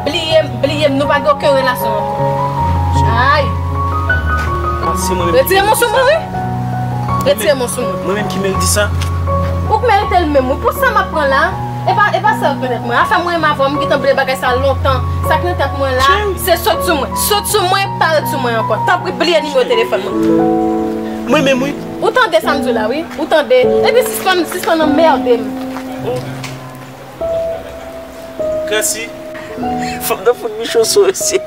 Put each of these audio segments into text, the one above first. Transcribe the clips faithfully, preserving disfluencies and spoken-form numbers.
Bliye m, bliye m, nou pa gen okenn relasyon ankò. Ay! Ah, se mwen menm ki Retire men m sou di mwen, sa. Wi! Retire men sou mwen. Mwen menm ki men m di sa. Ou k merite l menm, wi. Pou sa m ap pran la, e pa, e pa sa yo k nan tèt mwen. Afè mwen menm avè w, m gentan bliye bagay sa lontan. Sa k nan tèt mwen la, Cheri. Se sot sou mwen. Sot sou mwen, pa ret sou mwen ankò. Tanpri, bliye nimewo telefòn mwen. Mwen menm, wi. Ou tande sa m di w la, wi. Ou tande. Epi sispann, sispann anmède m. Oh. Kèsi. Fanm nan fout michonso, mesye.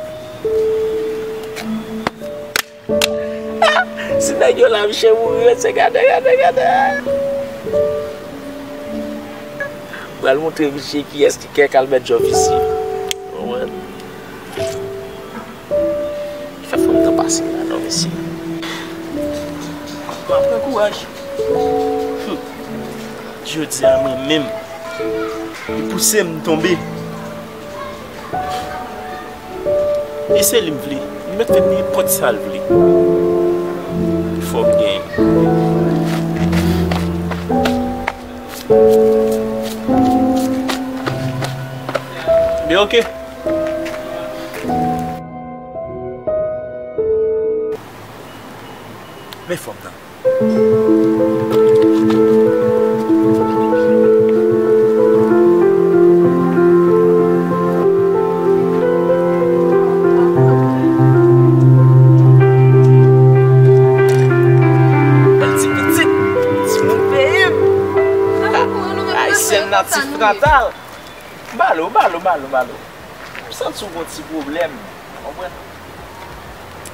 Si nèg yo la, misye mouri, mesye, gade, gade, gade. Pral montre misye kiyès ki kè k al mèt jòf isi. Ou konprann? Fè fanm nan pase la, non, mesye. M ap pran kouraj. Hmm. Jodi a, mwen menm, li pouse m tonbe. E se li m vle. Li mèt fè nenpòt sa l vle. Fò m genyen. Men oke. Men fanm nan. Bèl ti pitit, timoun peyi m. Ayisyèn natif natal. Balo, balo, balo, balo. M santi w gon ti pwoblèm. Konprann?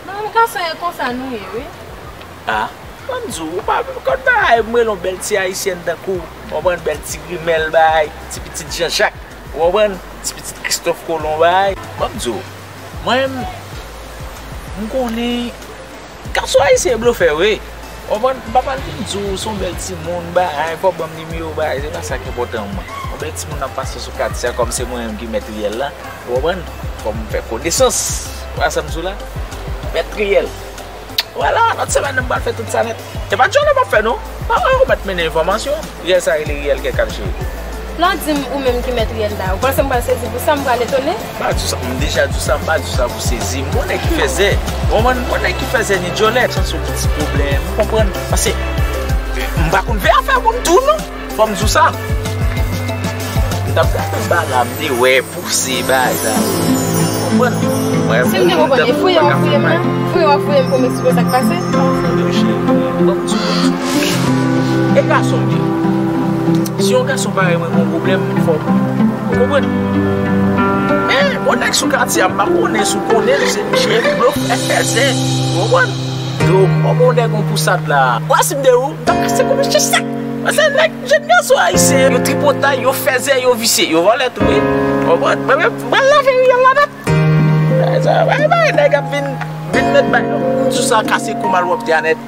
Non, gason e konsa nou ye, wi. Ah, ban m di w, ou pa, kòm bagay, m rele yon bèl ti ayisyèn tankou w, konprann, bèl ti grimèl bay, ti pitit Jan Jak, ou konprann, ti pitit Kristòf Kolon bay. Ban m di w, mwen, m konnen gason ayisyen e blofè, wi. Ou konprann, m pa pral vin di w se yon bèl timoun bay, fò w ban m nimewo bay, se pa sa k enpòtan mwen. Yon bèl timoun ap pase sou katye a, kòm se mwen menm ki mèt riyèl la. Ou konprann? Fò m fè konesans. Ou wè sa m di w la? Mèt riyèl. Vwala, lòt semèn nan m pral fè tout sa nèt. E pa djòlè m ap fè non. Pa wè ou mèt mennen enfòmasyon. Riyèl sa rele riyèl kè k ap jere. Lè w di m ou menm ki mèt riyèl la, ou panse m pral sezi pou sa, m pral etone? M pa di w sa, m deja di w sa, m pa di w sa pou sezi. M konnen ki fèzè. Ou konprann? M konnen ki fèzè ni djòlè. Santi yon ti pwoblèm, ou konprann? Paske m pa konn fè afè moun tou non. Fò m di w sa. M t ap gade m pa la, m te wè pouse bagay sa. Konprann? Mwen, si m te konprann, e fouye w ap fouye m nan? Fouye w ap fouye m pou m eksplike sa k pase? Fouye w, cheri. Fò m di w. E gason m ye. Si yon gason parèy mwen gen yon pwoblèm, fò m, ou konprann? Men, yon nèg sou katye a, m pa konnen si w konnen l, se misye blofè fèzè. Ou konprann? Yo, kòman yon nèg yon pousad la? Ou wè si m te ou, m t ap kase kou misye sèk. Paske nèg, jèn gason ayisyen, yo tripotay, yo fèzè, yo visye, yo vòlè tou, wi. Ou konprann? Mwen menm, m pral lave riyèl la nèt. Sa, bay, bay, nèg ap vin, vin mèt bay, non. M di w sa, kase kou m al wè pye a nèt.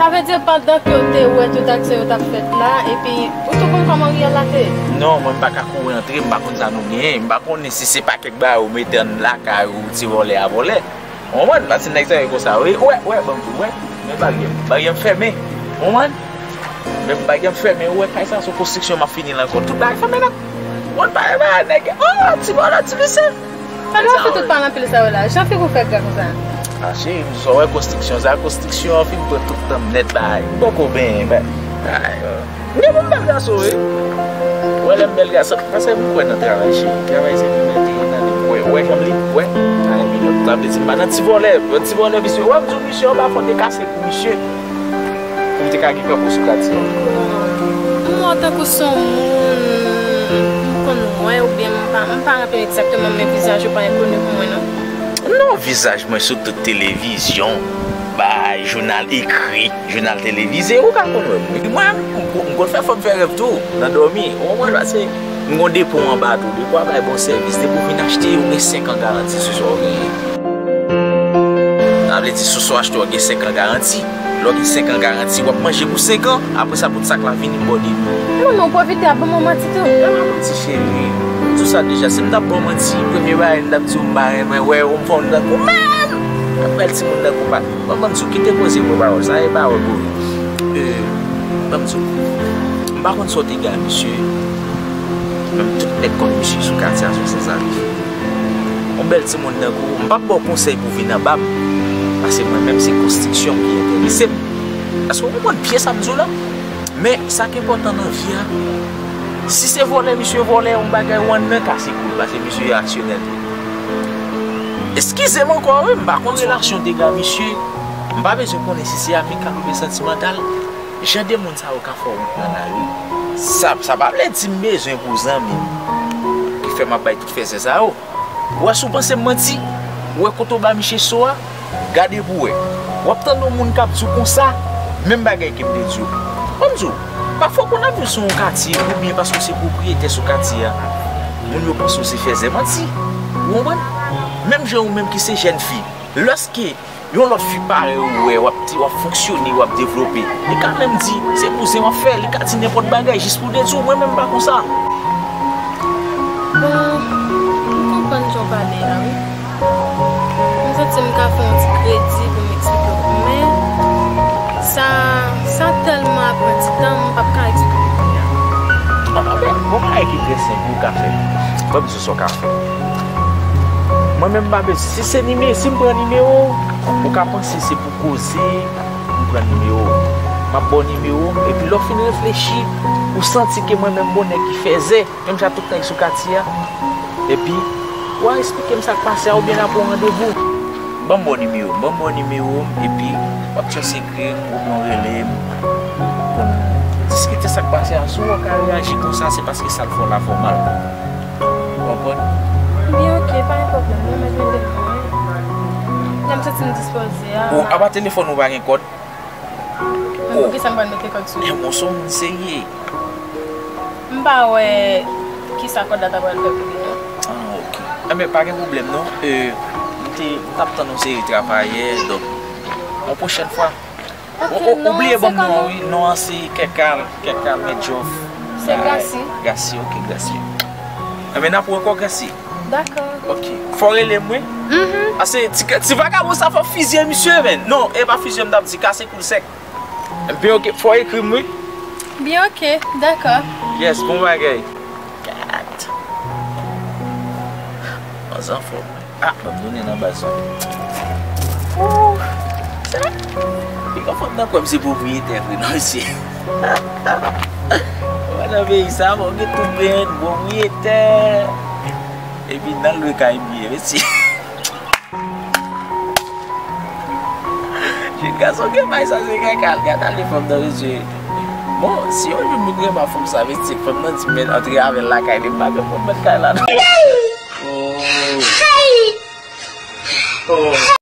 Sa vle di pandan ke w te wè tout aksyon yo t ap fèt la, epi ou tou konn kòman riyèl la te ye? Non, mwen m pa ka kouri antre, m pa konn sa nou genyen, m pa konnen si se pa kèk bagay ou mete anndan lakay ou ti vòlè a vòlè. Ou konprann? Paske nèg sa yo konsa, wi. Ou wè, ou wè, ban m di w, ou wè. Men baryè m. Baryè m fèmen. Ou konprann? Men baryè m fèmen, ou wè, kay sa se yon konstriksyon m ap fini l ankò. Tout bagay fèmen nèt. Ou konprann? Bagay, bagay, nèg. Oh, ti vòlè, ti visye. Sa dwe fè tout pale anpil sa yo la. Jan figi w fè gra konsa? Ah, cheri, m di sa, ou wè konstriksyon sa, konstriksyon an fin pran tout tan m nèt, bagay. M poko benyen, bagay. M gen pou m bèl gason, wi. Ou wè lè m bèl gason, paske m kwè nan travay, cheri. Travay se pi bèl te ye nan vi m. Ou wè, ou wè jan m li, ou wè. Ay, milòt, sa vle di m pa nan ti vòlè. Yon ti vòlè, misye, ou wè m di w, misye, anba fò te kase kou misye. Pou m te ka gen kanpo sou katye a. M wè w tankou se yon moun m konn wè oubyen m pa, m pa raple egzakteman, men vizaj ou pa enkoni pou mwen, non. Non, vizaj mwen sou tout televizyon, bay, jounal ekri, jounal televize, ou ka konn wè m, wi. Mwen, m, m, m konn fè fanm fè rèv tou, nan dòmi. Ou konprann, paske m gon depo anba tou. Depo a bay bon sèvis. Depi w vin achte, ou gen senk an garanti sou sa w genyen. Sa vle di, sou sa w achte, w gen senk an garanti. Lè w gen senk an garanti, w ap manje pou senk an. Apre sa, pout sak la vini bò de nou. Non, non, pwofite ap ban mwen manti tou. E pa manti, cheri. M di w sa deja. Si m t ap ba w manti, premye bagay, m t ap di w m pa renmen wè w, m fè w tankou menm. Ap bèl timoun tankou pa. Ban m di w, kite koze gwo pawòl. Sa e pawòl pou ou. E, ban m di w. M pa konn sa w te gen ak misye. Menm tout nèg konn misye sou katye a, sou Sanzave. Yon bèl timoun tankou ou, m p ap ba w konsèy pou w vin anba m. Paske mwen menm, se konstriksyon m ki enterese m. Èske w konprann byen sa m di w la? Men, sa k enpòtan nan vi a, si se vòlè misye vòlè yon bagay, ou ann nan kase kou l, paske misye aksyonè tou. Eskize m ankò, wi, m pa konn relasyon dega misye. M pa bezwen konnen si se amikal oubyen santimantal. Jan de moun sa yo ka fè w ret nan lari. Sa, sa pa vle di m bezwen pou zanmi m ki fè m ap bay tout fèzè sa yo. Ou wè si w panse m manti, ou wè kote w ba misye so a, gade pou w wè. W ap tande yon moun k ap di w konsa, menm bagay ke m te di w. Ban m di w, pafwa w konn ap viv sou yon katye, oubyen paske w se pwopriyetè sou katye a, moun yo panse w se fèzè manti. Ou konprann? Menm jan ou menm ki se jèn fi, lòske yon lòt fi parèy ou wè, w ap di, w ap fonksyone, w ap devlope. Li ka menm di, se kouzen w ap fè, li ka di nenpòt bagay jis pou detwi w. Mwen menm m pa konsa. Bon, m konprann jan w pale a, wi. M santi m ka fè yon ti kredi pou m eksplike w. Men, sa, sa tèlman ap pran ti tan, m p ap ka eksplike w kounye a. Bon, bon, bon bagay ki trè senp, ou ka fè. Ban m di w sa w ka fè. Mwen menm, m pa bezwen, si se nime, si m pran nimewo w, ou ka panse se pou koze, m pran nimewo w. M ap ba w nimewo m, epi lè w fin reflechi, ou santi ke mwen menm m on nèg ki fèzè, menm jan tout nèg sou katye a. Epi, w a eksplike m sa k pase a, oubyen n a pran randevou. Ban m ba w nimewo m, ban m ba w nimewo m, epi w ap tchonse ekri m, oubyen w rele m, pou n diskite sa k pase a. Si w wè w ka reyaji konsa, se paske sa l fè w la fè w mal. Ou konprann? Byen, oke, pa gen pwoblèm, mwen mèt mete l nan men. Lè m santi m dispoze a, ou, m a apa telefòn ou pa gen kòd? Men poukisa m pral mete kòd sou li? Enben, w se yon moun serye. M pa wè kisa kòd la ta pral fè pou li, non. Ah, ok. Enben, pa gen pwoblèm, non. E, m te, m t ap tann yon seri travayè, donk, yon pwochèn fwa. Ok, o, o, non, oubliye ban m non an, wi. Non an se Kèkal, Kèkal Medjov. Se Gracie. Gracie, ok, Gracie. Enben, n ap wè ankò, Gracie. Dakò. Ok. Fò w rele m, wi. Mhm. Ase ti, ti vagabon sa fò fizye misye, menn. Non, e pa fizye m t ap di, kase kou l sèk. Byen, ok, fò w ekri m, wi. Byen, ok, dakò. Yes, bon bagay. Gad. Manzè anfòm. Ah, ban m tounen nan baz la. Ooh, sa. Piga fòm nan kwè m se pwopriyetè vre, non, mesye. Ou wè nan peyi sa, fò w gen tout byen, pwopriyetè. Epi nan lwe kay byen, mesye. Jèn gason gen may sa, se kaka, al gad ale fòm nan, mesye. Bon, si yon jou moun renmen fòm sa, mesye, fòm nan di men antre avè l lakay li, m pa gen pwoblèm kay la, non. Oh. Oh.